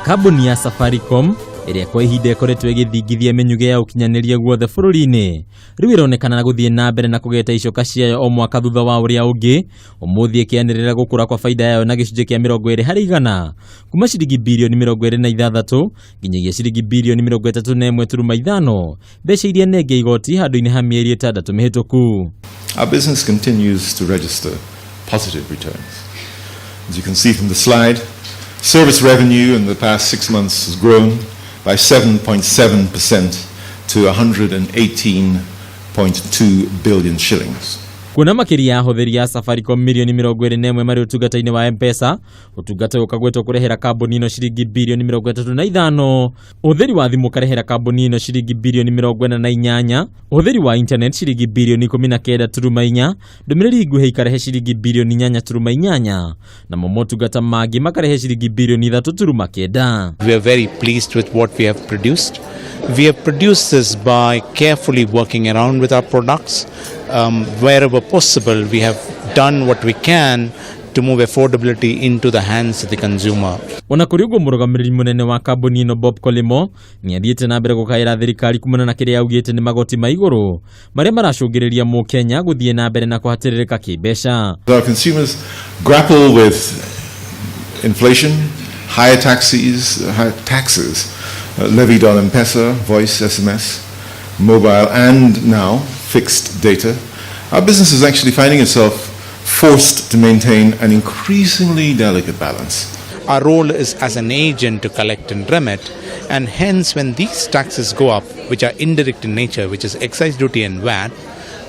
Kambuni ya Safaricom ĩrĩa kwa ihinda ĩkoretwo ĩgĩthingithia mĩnyugĩ ya ũkinyanĩria guothe bũrũri-inĩ, rĩu ĩronekana gũthiĩ na mbere na kũgeta icoka ciayo o mwaka thutha wa ũrĩa ũngĩ. Ũmũthĩ ĩkĩanĩrĩra gũkũra kwa baida yayo na gĩcunjĩ kĩa 20% kuma ciringi birioni 26 nginyagia ciringi birioni 31.5, mbeca iria nenge igoti handũ-inĩ ha mĩeri 6 mĩhĩtũku. Our business continues to register positive returns. As you can see from the slide, service revenue in the past 6 months has grown by 7.7% to 118.2 billion shillings. Kuona makĩria ya ahũthĩri a Safaricom mirioni 21 marĩ ũtungata-inĩ wa M-Pesa, ũtungata ũyũ ũkagwetwo kũrehera kambuni ĩno ciringi birioni 35. Ũhũthĩri wa thimũ ũkarehera kambuni ĩno ciringi birioni 48, ũhũthĩri wa internet ciringi birioni 19.4, ndũmĩrĩri nguhĩ ikarehe ciringi birioni 8.8, namo motungata mangĩ makarehe ciringi birioni 3.9. We are very pleased with what we have produced. We have produced this by carefully working around with our products. Wherever possible, we have done what we can to move affordability into the hands of the consumer. Ona kũrĩ ũguo, mũrũgamĩrĩri mũnene wa kambuni ĩno Bob Collymore nĩ athiĩte na mbere gũkaĩra thirikari kumana na kĩrĩa augĩte nĩ magoti ma igũrũ marĩa maracũngĩrĩria mũkenya gũthiĩ na mbere na kũhatĩrĩrĩka kĩmbeca. Our consumers grapple with inflation, higher taxes levied on M-Pesa, voice, SMS, mobile, and now fixed data. Our business is actually finding itself forced to maintain an increasingly delicate balance. Our role is as an agent to collect and remit, and hence, when these taxes go up, which are indirect in nature, which is excise duty and VAT,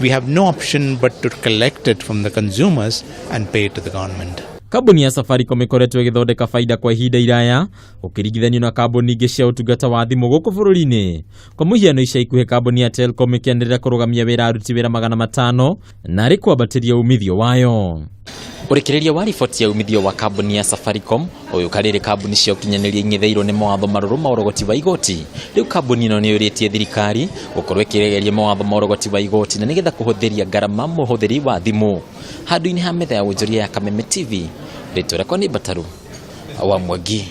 we have no option but to collect it from the consumers and pay it to the government. Kambuni ya Safaricom ĩkoretwo ĩgĩthondeka baida kwa ihinda iraya ũkĩringithanio na kambuni ingĩ cia ũtungata wa thimũ gũkũ bũrũri-inĩ. Kwa mũhiano, ica ikuhĩ kambuni ya Telkom ĩkĩanĩrĩra kũrũgamia wĩra aruti wĩra 500 narĩ kwambatĩria umithio wayo. Ũrĩkĩrĩria wa riboti ya umithio wa kambuni ya Safaricom ũyũ karĩrĩ kambuni cia ũkinyanĩria ing'etheirwo nĩ mawatho marũrũ ma ũrogoti wa igoti. Rĩu kambuni ĩno nĩ yũrĩtie thirikari gũkorwo ĩkĩregeria mawatho ma ũrogoti wa igoti na nĩgetha kũhũthĩria ngarama mũhũthĩri wa thimũ. Handũ-inĩ ha metha ya wonjoria ya Kameme TV, rĩtwa rĩakwa nĩ Mbataru wa Mwangi.